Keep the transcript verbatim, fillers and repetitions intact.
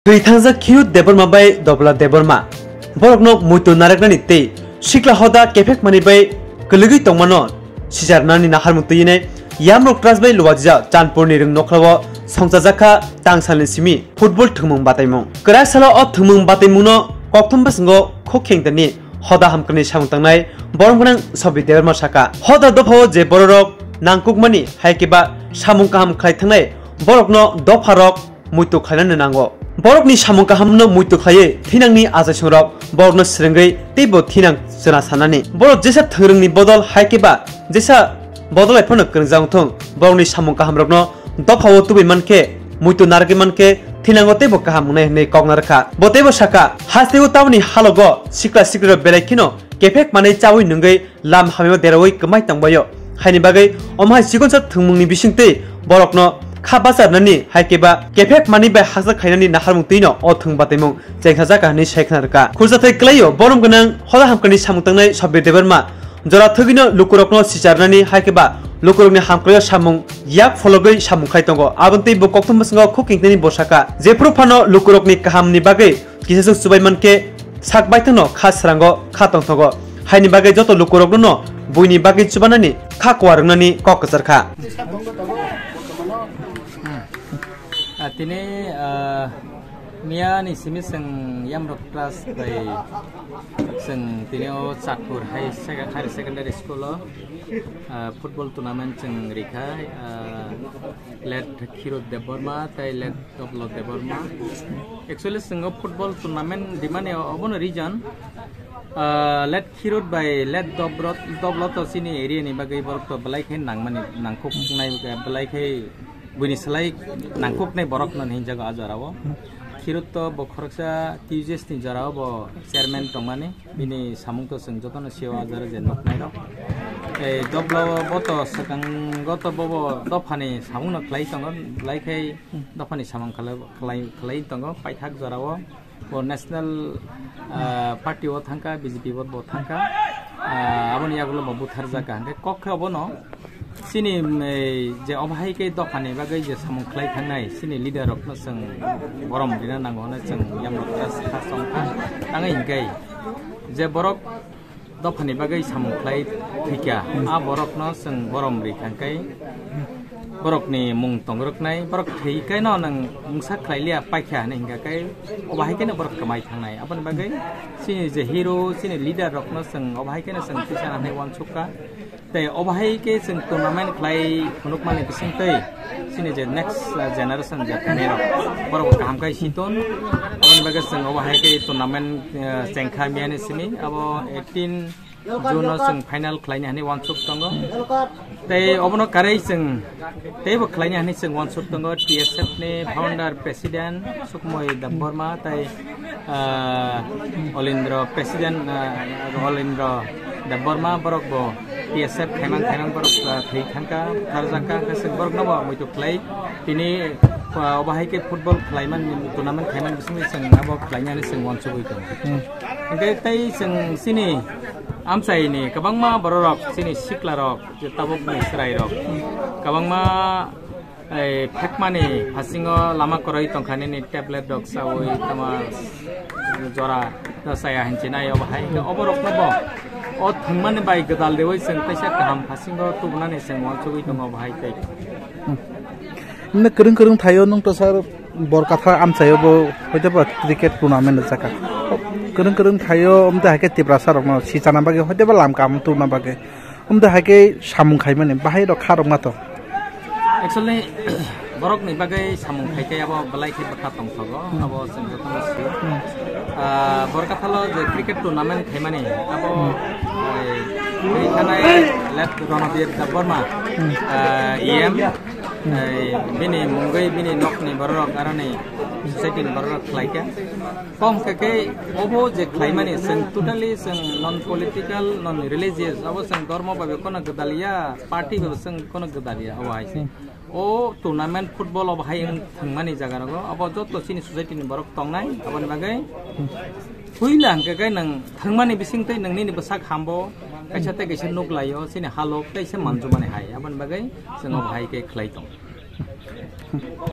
Thwi thangjak Khirut Debbarma bai Dobla Debbarma. Borokno muitu naraknani tei sikla hoda kephekmani bai kwlwgwi tongmano sijarnani naharmung twiwi Yamrok Trust bai Luwajija Chandpurni rwng nokhlao songchajakha tangsalni simi football thwngmung bataimung. Kwrak salo o thwngmung bataimungno kokthum bwswngo khuk khengtani hoda hamkani samung tangnai borom gwnang Sobir Debbarma saka. Hoda dophao je bororok nangkukmani hai khe ba samung kaham khlai thangnai borokno dopharok muitu khlainani nango. Borokni samung kahamno muitu khlaiwi thinangni achaisongrok borokno swrwngwi teibo thinang chwna sanani. Borok jesa thwngrwngni bodol hai khe ba jesa bodol hai phano kwrwngjak wngthung, borokni samung kahamrokno dophao tubui mankhe, muitu narwgwi mankhe thinango teibo kaham wngnai hwnwi kok narwkha. Bo teibo sakha, hasteo tamoni halogo sikla siklirok belai kheno kephek manwi chaui nungwi lam hamyao deraui kwmai tongbaio. Haini bagwi omo hai chikonsa thwngmungni bisingtwi borokno kha bacharnani hai khe ba kephek manwi bai hajak khainani naharmung twino o thwng bataimung chengkha jaka hwnwi sai khna rwkha. Khurjathai kwlaio borom gwnang hoda hamkani samung tangnai Sobir Debbarma jora thwgwino lukurokno sicharnani hai khe ba lukurokni hamkraio samung yak phologwi samung khai tongo. Aboni tei bo kokthum bwswngo khuk kingtini bo sakha, jephru phano lukurokni kahamni bagwi kisaswk chubai mankhe sak baithangno kha srango kha tongthogo. Haini bagwi joto lukurokno buini bagwi chubanani kha kuar wngnani kok kwchar kha. Ah, tini, ah, miya ni simi chwng Yamrok Trust bai chwng tini o Chatpur High Sec-, Higher Secondary School o, ah, football tournament chwng rikha, ah, let Khirut Debbarma tei let Doblo Debbarma. Actually, chwng o football tournament rimani obono reason, ah, let Khirut bai let Dobro-, Doblo to chini area ni bagwi borok to belai khe nangmani, nangkuknai belai khe buini slai nangkuknai borok no hinjago a jora o. Khirut to bo khoroksa T U J S ni jora o bo chairman tongmani, bini samung to chwng jotono sio a jora je nuknai rok. Tei Doblo bo to swkango to bo bo dophani samung no khlai tongo, belai khe dophani samung khlai, khlai, khlai tongo paithak jora o. Bo national, ah, party o thangkha, B J P bo, bo thangkha. Ah, aboni yagulo bo butharjak kha. Hwnkhe kok khe obono chini, mm, ei je obo hai khe dophani bagwi je samung khlai thangnai, chini leader rokno chwng borom rina nango hwnwi chwng Yamrok Trust kha chongkha. Tangwi hinkhe je borok dophani bagwi samung khlai thwikha, a borokno chwng borom ri thangkhai, borokni mung tongrwknai, borok thwikhaino nwng mungsa khlai liya paikha hwnwi hinkha khe, obo hai kheno borok kwmai thangnai. Aboni bagwi chini je hero, chini leader rokno chwng obo hai kheno chwng tisa nanai uansukha. Tei obo hai khe chwng tournament khlai phunukmani bisingtwi chini je next, uh, generation je phainairok, borok kaham khai siton. Aboni bagwi chwng obo hai khe tournament, uh, chengkha miyani simi, abo eighteen June o chwng final khlaini hwnwi uansuk tongo. Tei obono karwi chwng teibo khlaini hwnwi chwng uansuk tongo T S F ni founder president Sukmoy Debbarma tei, ah, Olindra president, ah, Olindra Debbarma borok bo T S F khaimang khaimang borok, ah, thwi thangkha, butharjak kha, hwnkhe chwng borokno bo muitu khlai tini, ah, obo hai khe football khlaiman tournament khaimani bisingtwi chwng abo khlaini hwnwi chwng uansugwi tongo. Hmm. Hwnkhe tei chwng chini amchaini kwbangma bororok, chini siklarok, je tabukni chwrairok kwbangma, ei, phekmani hasingo lama kwrwi tongkha nini tablet rok chaui tama jora chaya hinchinai obo hai. Hwnkhe oborokno bo o thwngmani bai gwdal deui chwng teisa kaham hasingo tubunani chwng uansugwi tongo obo hai tei. Himne kwrwng kwrwng thaio nwng to sir Borkatha amchaio bo hoiteba cricket tournament rwjakha. Kwrwng kwrwng thaio omte haikhe Tiprasa rokno sichana bagwi hoiteba lam kaham tubuna bagwi. Omte haikhe samung khaimani bahai rok kha rokma to. Actually, borokni bagwi samung khaikhe abo belai khe bwkha tongthogo, abo chwng jotono sio. Hmm. Ah, Borkathalo je cricket tournament khaimani, abo, hmm, eh, twi thanai let Ronobir Debbarma, hmm, ah, E M, hmm, eh, bini mungwi bini nokni bororok aroni society ni bororok khlaikha. Kom khe khe obo je khlaimani chwng totally chwng non political, non religious, abo chwng dhormo bai kono gwdaliya, party bai chwng kono gwdaliya obo hai se. Hmm. O tournament football obo hai wng thwngmani jaga rogo, abo joto chini society ni borok tongnai, aboni bagwi puila hwnkhe khe nwng thwngmani bisingtwi nwng nini bwsak hambo kaisa tei kaisa nuk laio, chini halok tei se manjumani hai, aboni bagwi chwng obo hai khe khlai tong.